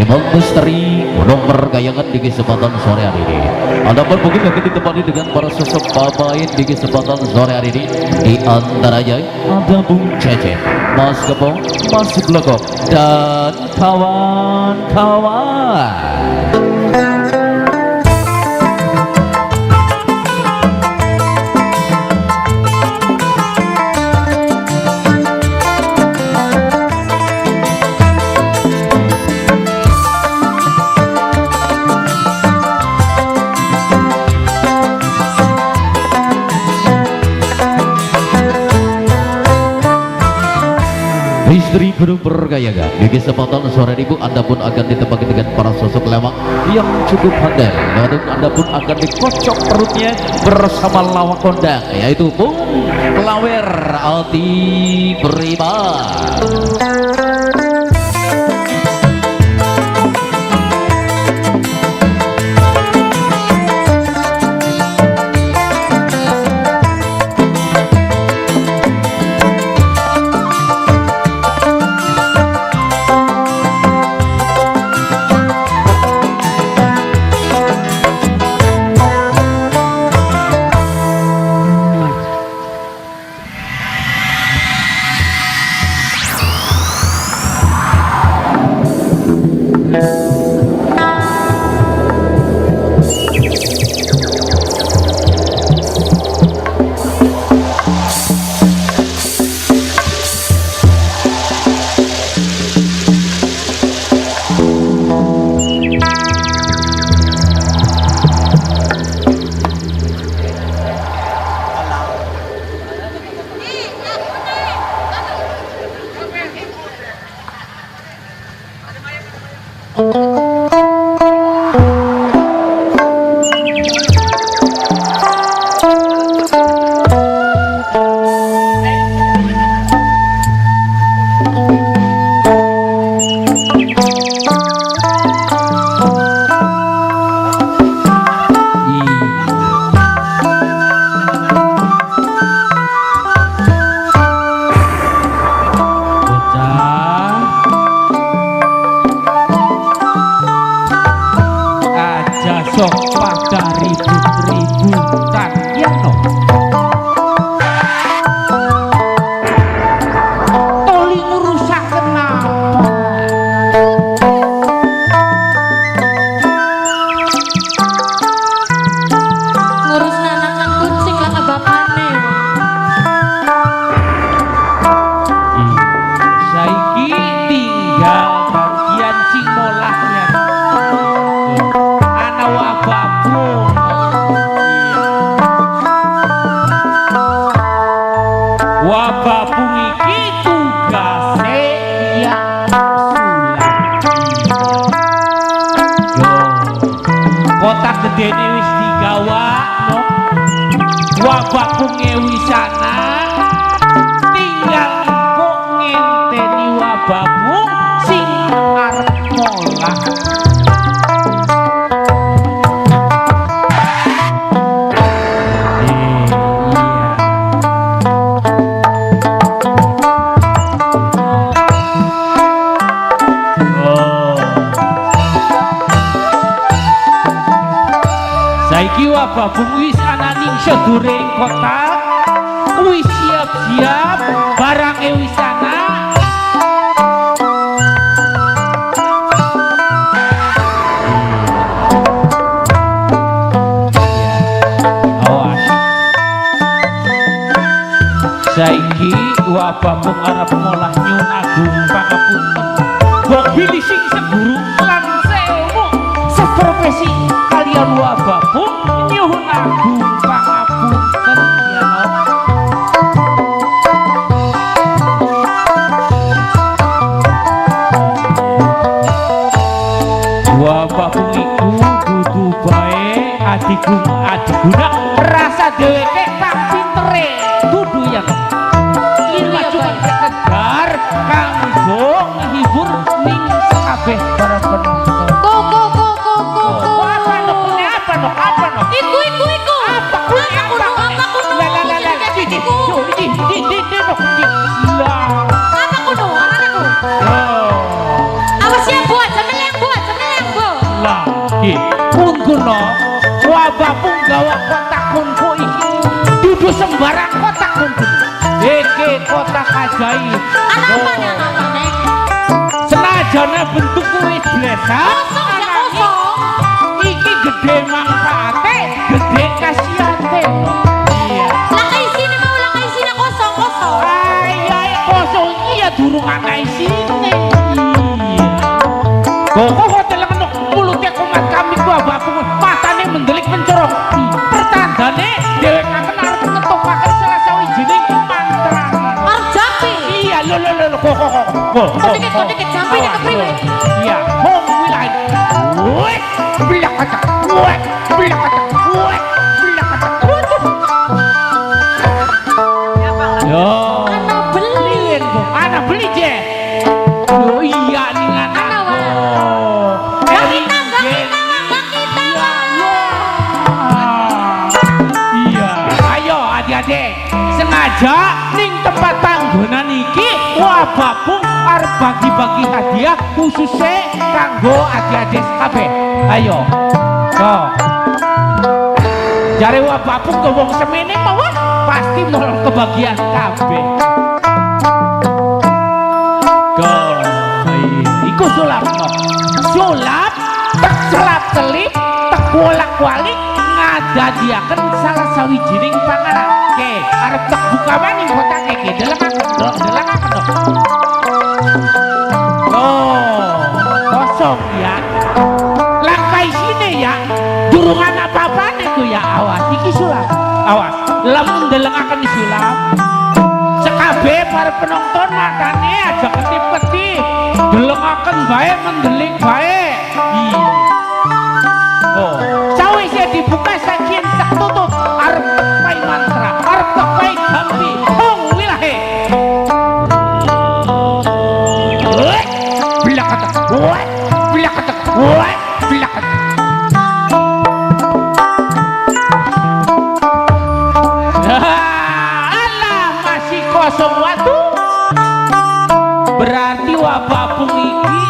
Memang misteri Gunung Mergayangan di kesempatan sore hari ini. Anda pun mungkin akan ditemani dengan para sosok pemain di kesempatan sore hari ini. Di antaranya ada Bung Cece, Mas Gepong, Mas Blekok, dan kawan-kawan. Misteri Gunung Mergayangan di kesempatan sore ibu, Anda pun akan ditepaki dengan para sosok lewat yang cukup handal. Dan Anda pun akan dikocok perutnya bersama lawak kondang, yaitu Bung Lawer Alti Prima. Saiki wabah wis ana ning sedurung kota, wis siap-siap barange wis ana. Awas. Saiki wabah mung arep molah nyuwun agung pangapunten. Mbok bilih sing seguru lan seilmu seprofesi kalian wabah pun nyuwun agung pangapunten ya no. Wabah pun iku kudu bae adigung adiguna rasa dheweke pang pintere dudu ya no. Cuma sekedar kanggo nghibur ning sakabeh para penonton. Ko ko ko ko ko. Apa no? Apa no? Apa no? Iku iku iku. Apa kuno? Apa kuno? La la la la. Di di di di di di no. La. Apa kuno? Apa kuno? Awas ya buat, sampe yang buat. Ki, kunkuno wabapung gawa kotak kungfu iki. Dudu sembarang kotak kungfu. Iki kotak ajaib. Ana apa nih? Senajana bentuk wis blesak. Kosong ya kosong. Iki gede manfaate, gede kasiate. Iya. Lah isine mau lah isine kosong kosong. Ayo kosong iki ya durung ana isine. Iya. Kok hotel kena mulutnya kumat kami ku abapung matane mendelik mencorong. Pertandane dhewek akan arep ngetokaken salah sawijining mantra. Arep jampi. Iya, lho lho lho kok kok kok. Kok dikit jampine kepriwe? Iya, hong kuwi lain. Wek, bilak kata. Wek, bilak kata. Wek, bilak kata. Yo. Ana beli. Ana beli, Je. Yo iya ning ana. Ana wae. Gak kita, gak kita. Iya. Ayo adik-adik, sengaja ning tempat panggonan iki wabapung arep bagi-bagi hadiah khususnya kanggo adik-adik kabeh. Ayo. So. Jare wabapung ke wong semene mawon pasti mau kebagian kabeh. Go. Iku sulap no. Sulap tek selap selip tek wolak-walik ngadadiaken salah sawijining panganan. Oke, arep tek buka maning kotake iki delengaken dong, delengaken dong. Oh, kosong ya. Langkah isine ya, durung ana apa-apane ku ya, awas iki sulap. Awas, lamun delengaken sulap. Sekabe para penonton matane aja ketip-ketip. Delengaken bae mendelik bae. Iya. Oh, sawise dibuka saking tek tutup arep pai mantra, arep pai jampi. Hong wilahe. Wek, bilak kata. Wek, bilak kata. Wek, bilak kata. Alah, masih kosong watu. Berarti wabapung iki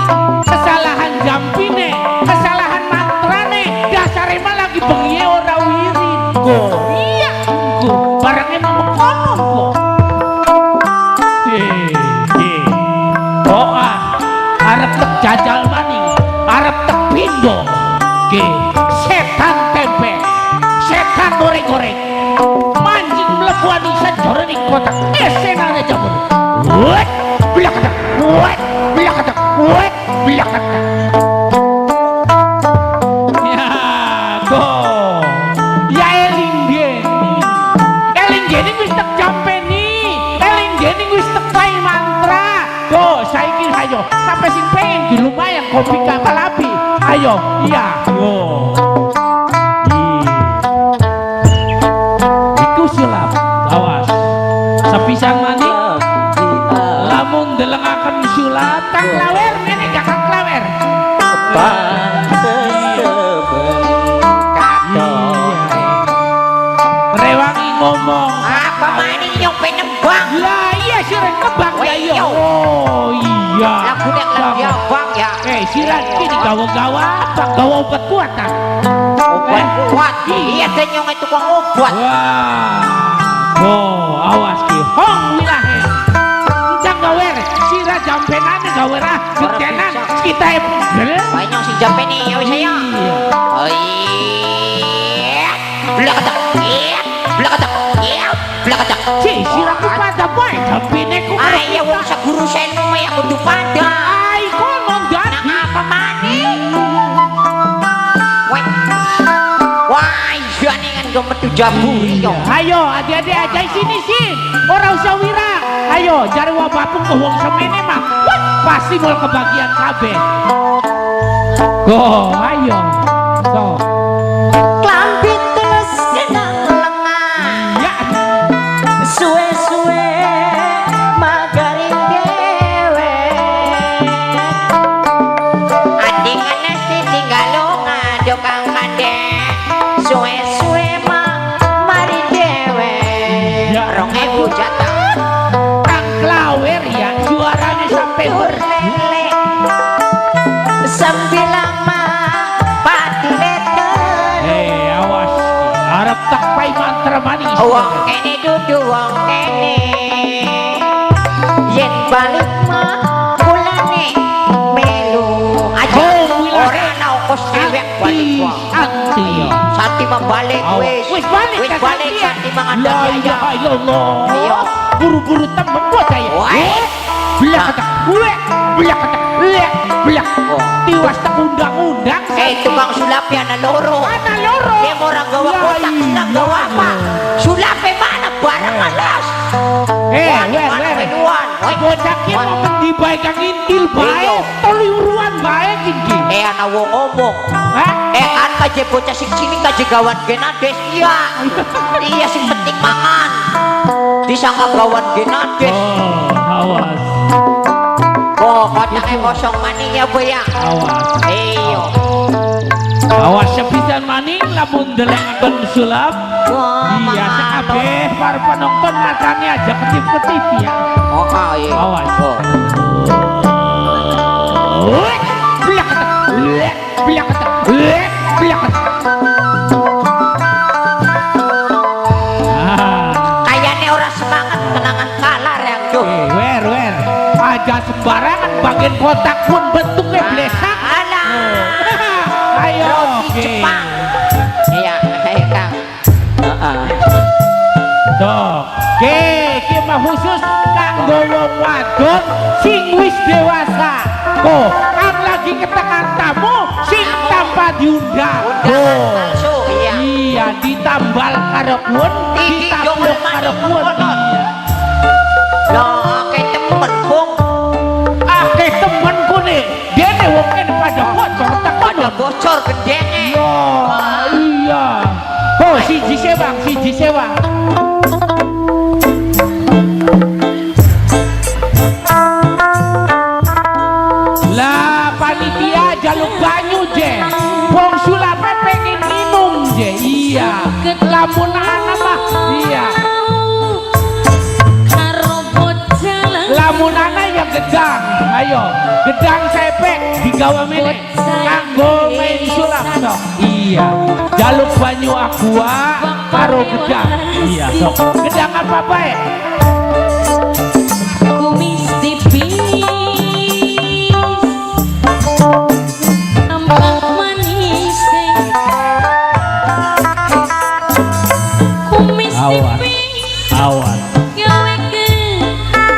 kesalahan jampine, kesalahan mantrane, dasare mah lagi bengi ora wirid kok. Iya, kok barangnya mau kono kok. Oh ah, arep tek jajal maning, arep tek pindho. Ki, setan tempe, setan goreng-goreng. Mancing mlebu ning sajroning kotak esenane jabur. Wek, bilak kata. Wek, bilak kata. Wek, bilak kata. Ya, go. Ya eling deni. Eling deni wis tek jampeni. Eling deni wis tek pai mantra. Go, saiki ayo. Sampai sing pengen di lumayan kopi kapal api. Ayo, iya, go. Iku sulap. Awas. Sepisan maning lamun delengaken sulap kang klawer ngene gak kang klawer. Pantes Rewangi ngomong apa maning nyong penembang. Lah iya siran kebang ya iya. Oh iya. Lagu nek lagi abang ya. Siran iki digawa-gawa apa gawa obat kuat ta? Obat kuat. Iya nyong tukang obat. Wah. Oh, awas ki. Hong wilahe. Encang gawer, sira jampenane gawer ah, gentenan kita pegel. Wae nyong sing jampene ya wis ayo. Oh iya. Blak tak. Iya, blak tak. Iya, blak tak. Si sira ku pada bae jampene ku. Ah iya wong seguru selmu ya kudu pada. Ai kono ndak nang apa maning? Weh. Wah, iya ning nggo metu jaburi yo. Ayo adik-adik aja sini sih. Ora usah wirang. Ayo jare wabapung ke wong semene mah. Wah, pasti mau kebagian kabeh. Go, ayo. So. Klambi teles nang lengah. Iya. Suwe-suwe magari dhewe. Ading nasi tinggal ngado kang kadek. Suwe-suwe mari dhewe. 2000 jatah. Kang Klawer ya suaranya sampai lele. Sambil lama pati juara maning. Wong kene dudu wong kene. Yen balik mah kulane melu. Aja ora ana ongkos dewek balik wong. Santi. Santi mah balik wis. Wis balik. Wis balik Santi mangan La ilaha illallah. Ayo. Buru-buru temen bocah ya. Belak kata, belak kata, belak. Tiwas tak undang-undang. Tukang sulap ya ana loro. Ana loro. Dia mau orang gawa kotak, senang gawa apa? Sulape mana barang alas. Bocah ki mau ngendi bae kang ngintil bae, teliuruan bae iki. Ana wong ngomong. Kan kaje bocah sing cilik kaje gawan genades. Iya. Iya sing penting mangan. Disangka gawan genades. Oh, awas. Oh, kotaknya kosong maning ya, Bu ya. Awas. Iyo. Awas sepisan maning lamun delengaken sulap. Iya, sakabeh para penonton matane aja ketip-ketip ya. Oh, iya. Awas. Belak belak belak belak. Kayaknya orang semangat kenangan kalah yang tuh. Wer wer. Aja sembarangan bagian kotak pun bentuknya blesak. Alah. Ayo. Roti Jepang. Iya, ayo Kang. Tuh, oke, iki mah khusus kanggo wong wadon sing wis dewasa. Oh, kan lagi ketekan tamu sing tanpa diundang. Undangan palsu, iya. Iya, ditambal karo pun, ditablok karo pun. Loh, akeh temen, Bung. Akeh temen kune. Dene wong kene pada bocor tak pada bocor gendenge. Iya. Oh, siji sewang, siji sewang. Lah panitia jaluk banyu je. Wong sulape pengen minum je. Iya. Lamun ana mah iya. Lamun ana yang gedang. Ayo, gedang sepek digawa mene. Kanggo main sulap sok. Iya. Jaluk banyu aqua karo gedang. Iya, sok. Gedang apa bae? Kumis tipis tambah manis. Kumis tipis. Awas.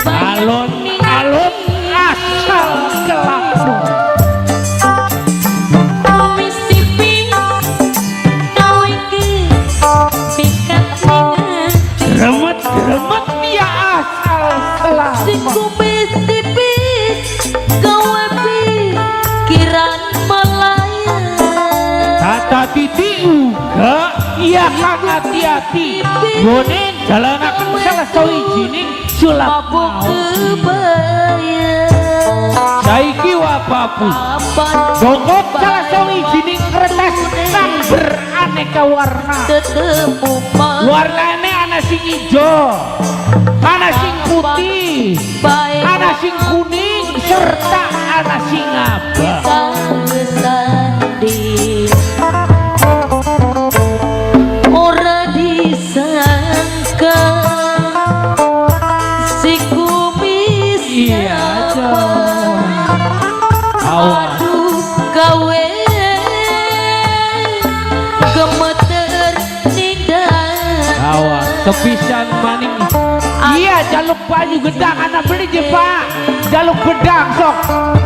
Alon-alon asal kelakon. Kumis tipis gawe pikat ning Remet-remet dia asal kelakon. Kumis tipis gawe pikiran melayang. Tata titi uga iya kang hati-hati. Gone jalanaken salah sawijining sulap mabuk kebaya. Saiki wababu bongkok salah sawijining kertas kang beraneka warna. Warnane ana sing ijo, ana sing putih, ana sing kuning, serta ana sing abang. Ora disangka si kumis. Iya, aduh gawe gemeter nindan. Awas kepisan maning. Iya, jaluk banyu gedang anak beli je Pak. Jaluk gedang sok.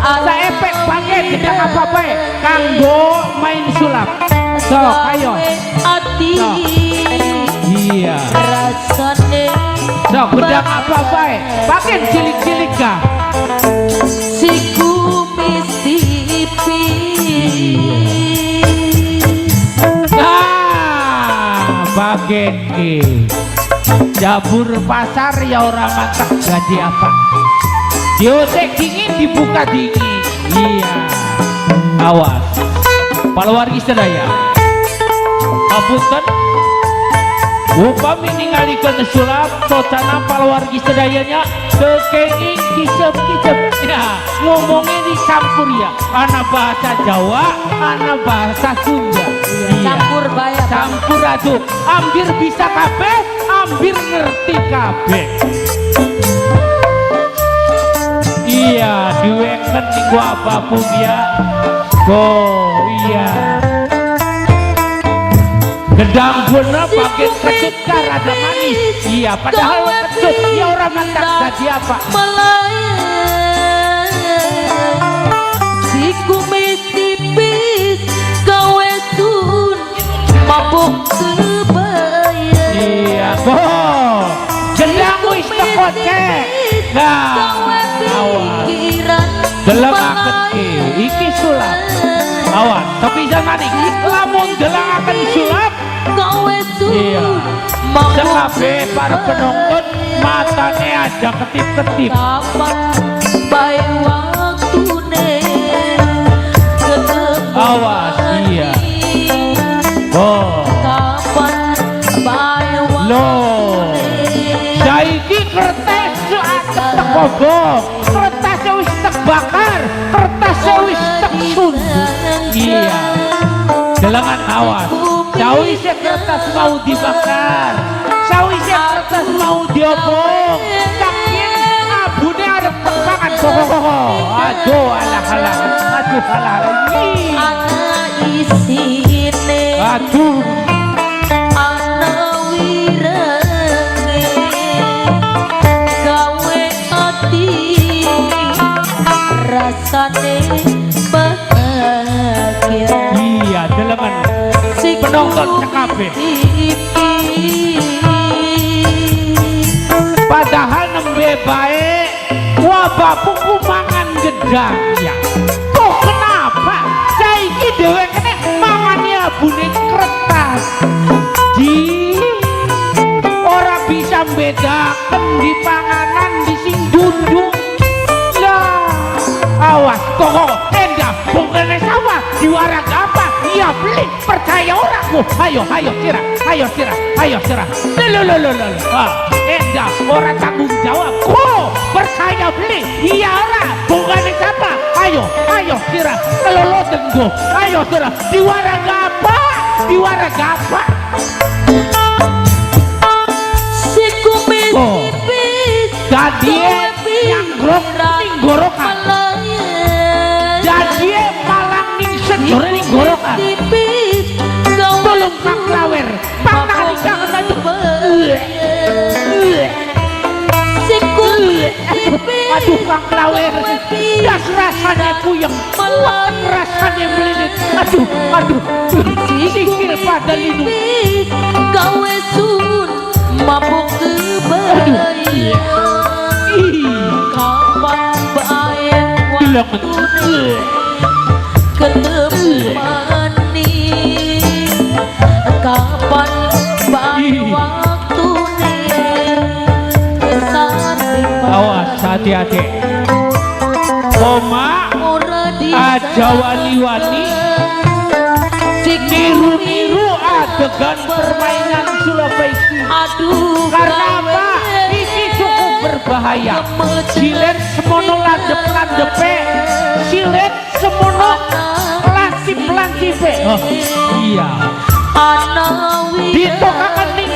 Saepek pakai gedang apa bae kanggo main sulap. Sok ayo. Ati. Iya. Rasane sok gedang apa bae. Pakai cilik-cilik kah? Si kumis tipis. Nah, bagian ki. Jabur pasar ya ora mantep gaji apa. Diotek dingin dibuka dingin. Iya. Awas. Palawargi sedaya. Kapunten. Upami ningalikeun sulap totana palawargi sedayanya kekenging kisep-kisep. Ya, ngomongnya dicampur ya. Ana bahasa Jawa, ana bahasa Sunda. Iya. Campur bae. Campur aduk. Ambir bisa kabeh, ambir ngerti kabeh. Iya, diweken niku apapun ya. Oh, iya. Gedang guna pakai kecut kan rada manis. Iya, padahal kecut ya orang mantak dadi apa? Si kumis tipis gawe sun mabuk kebaya. Iya, oh. Gedang wis tekocek. Nah, awas. Delengaken iki sulap. Awas, tapi jangan maning. Lamun delengaken sulap. Iya. Sekabe para penonton matane aja ketip-ketip. Awas, iya. Oh. Loh. Saiki kertas atep tekobong, kertas wis terbakar, kertas wis teksundut. Iya. Delengan awas. Sawise kertas mau dibakar, sawise kertas mau diobong, tapi abune arep tepangan koko-koko. Aduh alah alah, aduh alah alah. Ana isine. Aduh. Ana wirenge gawe ati rasane bahagia. Iya, delengan penonton sekabe. Padahal nembe bae wabah mangan gedang ya. Kok kenapa saiki dhewekene mangane abune kertas? Di ora bisa mbedaken di panganan di sing dundung. Lah, awas kok endah bongkene sawah diwarag apa? Iya beli percaya orang. Ayo ayo sirah, ayo sirah, ayo sirah. Lo lo lo lo. Ah, endah orang tanggung jawab. Kok percaya beli? Iya ora. Bongkene siapa? Ayo ayo sirah. Lo tenggo. Ayo sirah. Diwarag apa? Diwarag apa? Oh. Dadi nyanggrok ning gorokan. Dadi malang ning sejore ning gorokan. Tolong Kang Lawer, pangan jangan aduh. Aduh Kang Lawer, das rasane puyeng, rasane melilit. Aduh, aduh, sikil pada linu. Gawe sun mabuk kebaya. Kapan bae waktune ketemu maning. Kapan bae waktune kesane. Awas hati-hati. Koma aja wani-wani niru-niru adegan permainan sulap iki. Aduh, karena apa? Ini cukup berbahaya. Silet semono landep-landepe, silet semono lancip-lancipe. Oh, iya. Ditokaken ning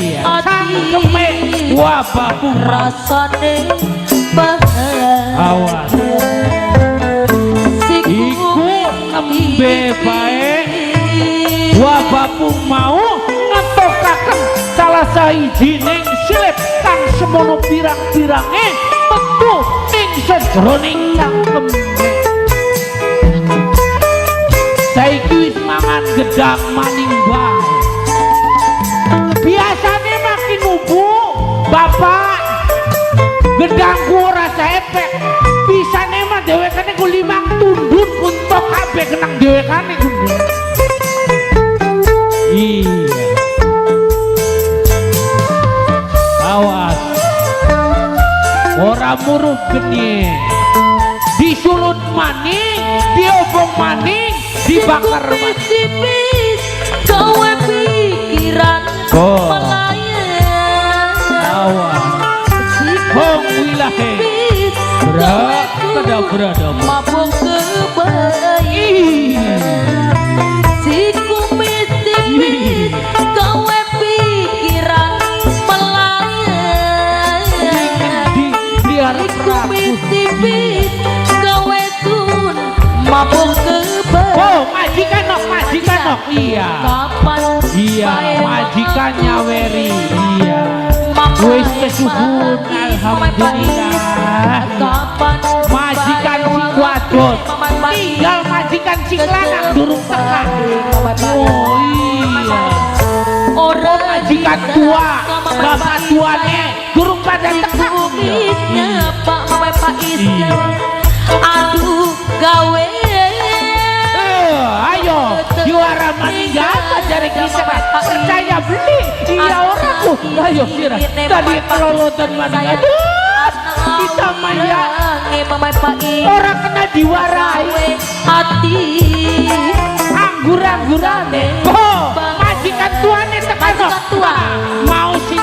iya, cangkeme wabah rasane bahagia. Awas. Iku nembe bae wabahmu mau ngetokaken salah sawijining silip kang semono pirang-pirange metu ning sajroning cangkeme. Saiki wis mangan gedang maning bae. Biasane makin nubu bapak gedangku ora saepek. Bisane mah dhewekane ku limang tundun untuk kabeh kenang dhewekane ku. Iya. Awas. Ora murup geni. Disulut maning, diobong maning, dibakar maning. Gawe tipis Berat, mabuk kebaik si kumis tipis gawe pikiran melayang si kumis tipis gawe sun mabuk kebaik. Oh, majikan nok, majikan nok, iya. Iya, majikan nyaweri, iya. Wis kesuhun, alhamdulillah. Majikan sing wadon, tinggal majikan sing lanang durung teka. Oh iya. Oh, majikan tua, bapak tuane durung pada teka. Iya. Aduh gawe. Ayo juara meninggal dari kita percaya beli iya orangku ayo sirah tadi kelolotan mana aduh kita maya orang kena diwarai hati anggur-anggurane oh majikan tuane tekan tua mau sing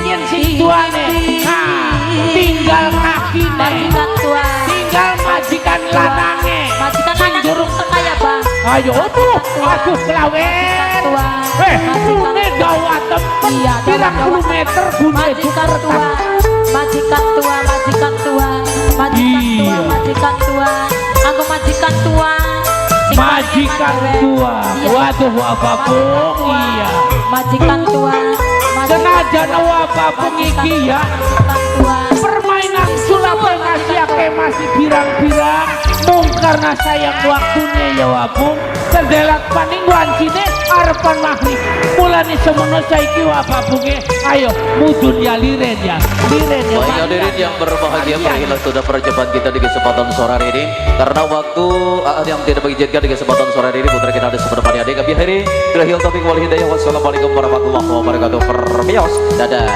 yen sing tuane tinggal kakine tinggal majikan lanange majikan lanang durung teka ya bang. Ayo aduh aduh kelawen gune dawa temen pirang puluh meter gune majikan tua majikan tua majikan tua majikan tua majikan tua aku majikan tua majikan tua waduh wapapung iya majikan tua senajan wapapung iki ya permainan sulap ngasih masih pirang-pirang mung karena sayang waktunya ya wapung terdelat paning wancine arepan maghrib mulane semono saiki wapapunge ayo mudun ya liren ya liren ya. Baik hadirin yang berbahagia, berakhirlah sudah perjumpaan kita di kesempatan sore hari ini karena waktu yang tidak mengizinkan di kesempatan sore hari ini putra kita ada seperempat adik kami akhiri billahi taufik wal hidayah wassalamualaikum warahmatullahi wabarakatuh. Permios dadah.